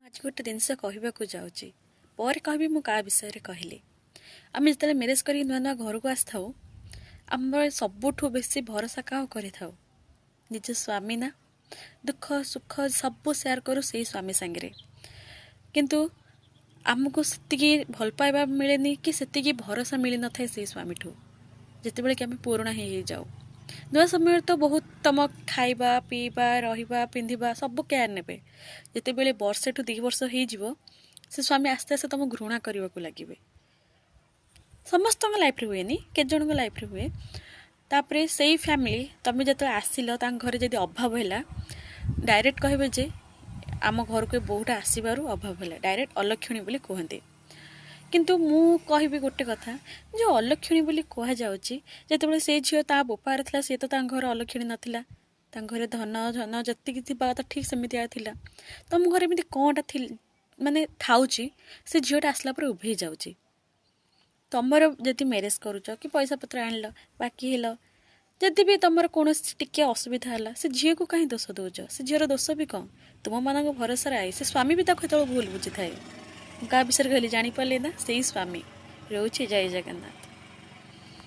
ଆଜି ଗୋଟେ ଜିନିଷ କହିବାକୁ ଯାଉଛି, ପରେ କହିବି ମୁଁ କାହା ବିଷୟରେ କହିଲି। ଆମେ ଯେତେବେଳେ ମ୍ୟାରେଜ୍ କରିକି ନୂଆ ନୂଆ ଘରକୁ ଆସିଥାଉ, ଆମର ସବୁଠୁ ବେଶୀ ଭରସା କାହାକୁ କରିଥାଉ? ନିଜ ସ୍ୱାମୀ ନା? ଦୁଃଖ ସୁଖ ସବୁ ସେୟାର କରୁ ସେଇ ସ୍ୱାମୀ ସାଙ୍ଗରେ। କିନ୍ତୁ ଆମକୁ ସେତିକି ଭଲ ପାଇବା ମିଳେନି କି ସେତିକି ଭରସା ମିଳିନଥାଏ ସେଇ ସ୍ୱାମୀଠୁ, ଯେତେବେଳେ କି ଆମେ ପୁରୁଣା ହେଇଯାଉ। ନୂଆ ସମୟରେ ତ ବହୁତ ତମ ଖାଇବା ପିଇବା, ରହିବା, ପିନ୍ଧିବା ସବୁ କେୟାର ନେବେ। ଯେତେବେଳେ ବର୍ଷେଠୁ 2 ବର୍ଷ ହେଇଯିବ, ସେ ସ୍ୱାମୀ ଆସ୍ତେ ଆସ୍ତେ ତମକୁ ଘୃଣା କରିବାକୁ ଲାଗିବେ। ସମସ୍ତଙ୍କ ଲାଇଫ୍ରେ ହୁଏନି, କେତେ ଜଣଙ୍କ ଲାଇଫ୍ରେ ହୁଏ। ତାପରେ ସେଇ ଫ୍ୟାମିଲି, ତମେ ଯେତେବେଳେ ଆସିଲ ତାଙ୍କ ଘରେ ଯଦି ଅଭାବ ହେଲା, ଡାଇରେକ୍ଟ କହିବେ ଯେ ଆମ ଘରକୁ ଏ ବୋହୂଟା ଆସିବାରୁ ଅଭାବ ହେଲା। ଡାଇରେକ୍ଟ ଅଲକ୍ଷଣୀ ବୋଲି କୁହନ୍ତି। କିନ୍ତୁ ମୁଁ କହିବି ଗୋଟେ କଥା, ଯେଉଁ ଅଲକ୍ଷଣୀ ବୋଲି କୁହାଯାଉଛି, ଯେତେବେଳେ ସେ ଝିଅ ତା ବୋପାରେ ଥିଲା, ସିଏ ତ ତାଙ୍କ ଘର ଅଲକ୍ଷଣୀ ନଥିଲା। ତାଙ୍କ ଘରେ ଧନ ଜନ ଯେତିକି ଥିବା କଥା ଠିକ୍ ସେମିତିଆ ଥିଲା। ତମ ଘରେ ଏମିତି କ'ଣଟା ମାନେ ଥାଉଛି, ସେ ଝିଅଟା ଆସିଲା ପରେ ଉଭେଇ ଯାଉଛି? ତମର ଯଦି ମ୍ୟାରେଜ୍ କରୁଛ କି ପଇସା ପତ୍ର ଆଣିଲ, ବାକି ହେଲ, ଯଦି ବି ତମର କୌଣସି ଟିକେ ଅସୁବିଧା ହେଲା, ସେ ଝିଅକୁ କାହିଁ ଦୋଷ ଦେଉଛ? ସେ ଝିଅର ଦୋଷ ବି କ'ଣ? ତୁମମାନଙ୍କ ଭରସାରେ I ସେ ସ୍ୱାମୀ ବି ତାକୁ ସେତେବେଳେ ଭୁଲ ବୁଝିଥାଏ। ମୁଁ କାହା ବିଷୟରେ କହିଲି ଜାଣିପାରିଲେ ନା? ସେଇ ସ୍ୱାମୀ। ରହୁଛି, ଜୟ ଜଗନ୍ନାଥ।